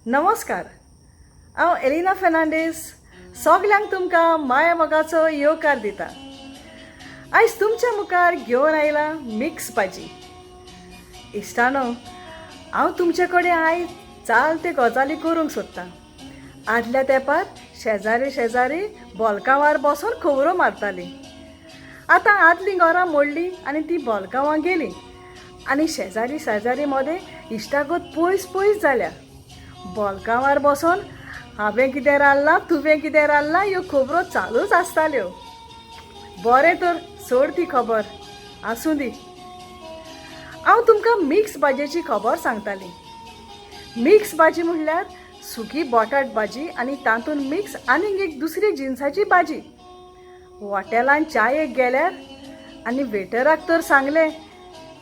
नमस्कार, हांव एलिना फेर्नांडीस सगल्यांक तुमकां माया मोगाचो येवकार दिता. आयज तुमच्या मुखार घेवन आयला मिक्स भाजी. इश्टानो, हांव तुमचे कडेन आयज चालते गजाली करूंक सोदतां. आदल्या तेंपार शेजारी शेजारी बोलकांवार बसून खबरो मारतालीं. आतां आदलीं घरां मोडलीं आनी तीं बोलकांवां गेलीं आनी शेजारी शेजारी मदें इश्टागत पयस पयस जाल्या. बोलकांवार बसून हांवें कितें रांदलां, तुवें कितें रांदलां, ह्यो खबरो चालूच आसताल्यो. बरें तर, सोड ती खबर, आसूं दी. हांव तुमकां मिक्स भाजयेची खबर सांगतालीं. मिक्स भाजी म्हणल्यार सुकी बटाट भाजी आनी तातूंत मिक्स आनीक एक दुसरी जिनसाची भाजी. हॉटेलान चायेक गेल्यार आनी वेटराक तर सांगलें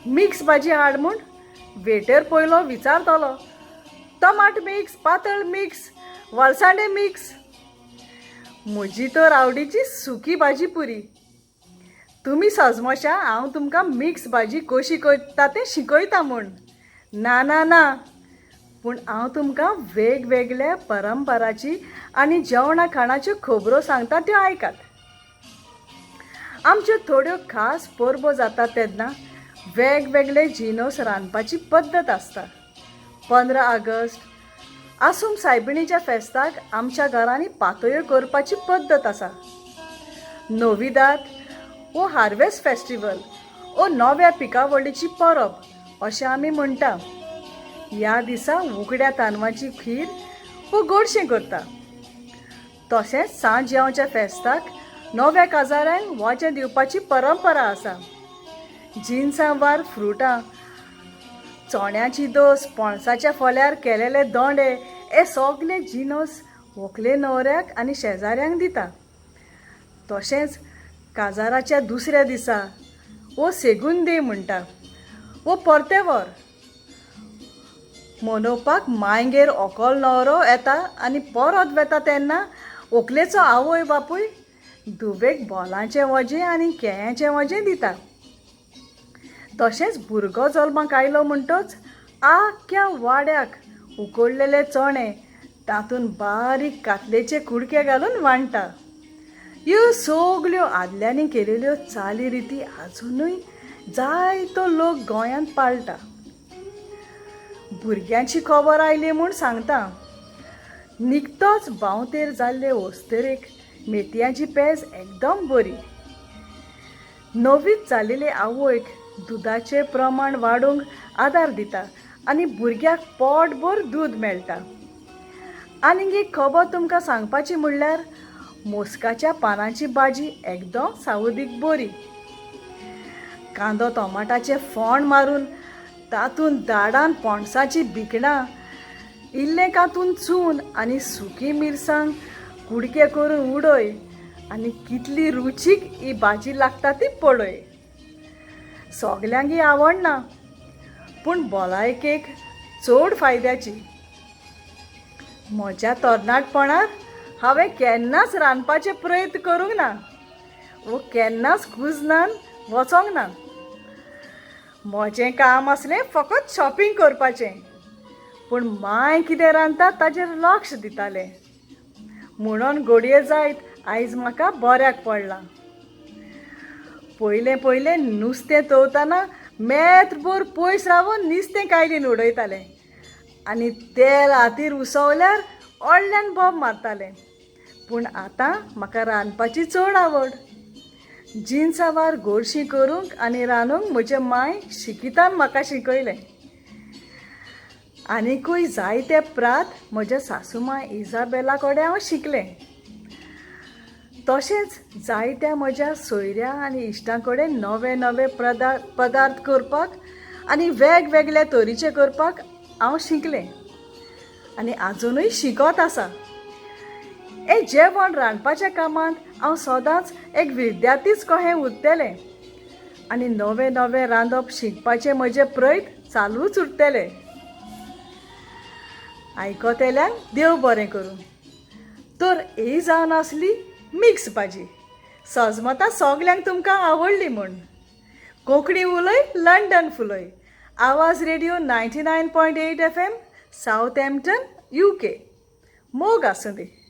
मिक्स भाजी हाड म्हूण, वेटर पयलो विचारतलो, टमाट मिक्स, पातळ मिक्स, वळसांडे मिक्स? म्हजी तर आवडीची सुकी भाजी पुरी. तुमी सजमशा हांव तुमकां मिक्स भाजी कशी करता तें शिकयता म्हूण. ना ना ना, पूण हांव तुमकां वेगवेगळ्या परंपराची आनी जेवणा खाणाच्यो खबरो सांगता, त्यो आयकात. आमच्यो थोड्यो खास परबो जाता तेन्ना वेगवेगळे जिनस रांदपाची पद्दत आसता. 15 ऑगस्ट आसूम सायबिणीच्या फेस्ताक आमच्या घरांनी पातोळ्यो करपाची पद्दत आसा. नोविदाद वो हार्वेस्ट फेस्टिवल वो नव्या पिकावळीची परब अशें आमी म्हणटा. ह्या दिसा उकड्या तांदळाची खीर वो गोडशें करता. तशेंच सांजेवाच्या फेस्ताक नव्या काजारांक वाजें दिवपाची परंपरा आसा. जिनसां वार फ्रुटां, चण्याची दोस, पणसाच्या फोल्यार केलेले दोंडे हे सगळे जिनस व्हंकले न्हवऱ्याक आनी शेजाऱ्यांक दिता. तशेंच काजाराच्या दुसऱ्या दिसा वो सेगुंद डे म्हणटा, वो परतेवर मनोवपाक मांयगेर व्हंकल न्हवरो येता आनी परत वेता तेन्ना व्हंकलेचो आवय बापूय धुवेक बोलांचें वजें आनी केळ्यांचें वजें दिता. तशेंच भुरगो जल्माक आयलो म्हणटच आख्ख्या वाड्याक उकडलेले चणे तातूंत बारीक कातलेचे कुडके घालून वांट्टा. ह्यो सगल्यो आदल्यांनी केलेल्यो चाली रिती आजुनूय जायतो लोक गोंयांत पाळटा. भुरग्यांची खबर आयली म्हूण सांगता, निकतोच बावतेर जाल्ले ओस्तरेक मेथयांची पेज एकदम बरी. नवीच जालेले आवयक दुदाचें प्रमाण वाडोवंक आदार दिता आनी भुरग्याक पोटभर दूद मेळटा. आनीक एक खबर तुमकां सांगपाची म्हणल्यार मोस्काच्या पानांची भाजी एकदम सावदीक बरी. कांदो टोमाटाचें फोण मारून तातूंत दाडान पणसाची भिकणां, इल्लें कांतून चून आनी सुकी मिरसांग कुडके करून उडय आनी कितली रुचीक ही भाजी लागता ती पळय. सगल्यांक ही आवडना, पूण भलायकेक चड फायद्याची. म्हज्या तरणाटपणार हांवें केन्नाच रांदपाचे प्रयत्न करूंक ना वो केन्नाच कुजनान वचोंक ना. म्हजें काम आसलें फकत शॉपिंग करपाचें, पूण मांय कितें रांदता ताजेर लक्ष दितालें. म्हणून घडये जायत आयज म्हाका बऱ्याक पडलां. पयलें पयलें नुस्तें तवतना मेत्रभर पयस रावन नुस्तें कायलीन उडयतालें आनी तेल हातीर उसवल्यार व्हडल्यान बोब मारतालें. पूण आतां म्हाका रांदपाची चड आवड. जिनसावार गोडशीं करूंक आनी रांदूंक म्हजे मांय शिकितान म्हाका शिकयलें. आनिकूय जायते प्रात म्हज्या सासुमाय इजाबेला कडेन हांव शिकलें. तशेंच जायत्या म्हज्या सोयऱ्या आनी इश्टां कडेन नवे नवे पदार्थ करपाक आनी वेगवेगळ्या तरेचे करपाक हांव शिकलें आनी आजुनूय शिकत आसा. हें जेवण रांदपाच्या कामांत हांव सदांच एक विद्यार्थीच कहें उरतलें आनी नवें नवें रांदप शिकपाचे म्हजे प्रयत्न चालूच उरतले. आयकतल्यांक देव बरें करूं. तर ही जावन आसली मिक्स भाजी. सजमता सगल्यांक तुमकां आवडली म्हूण. कोंकणी उलय, लंडन फुलय. आवाज रेडिओ 99.8 FM, Southampton. UK. मोग आसूं दी.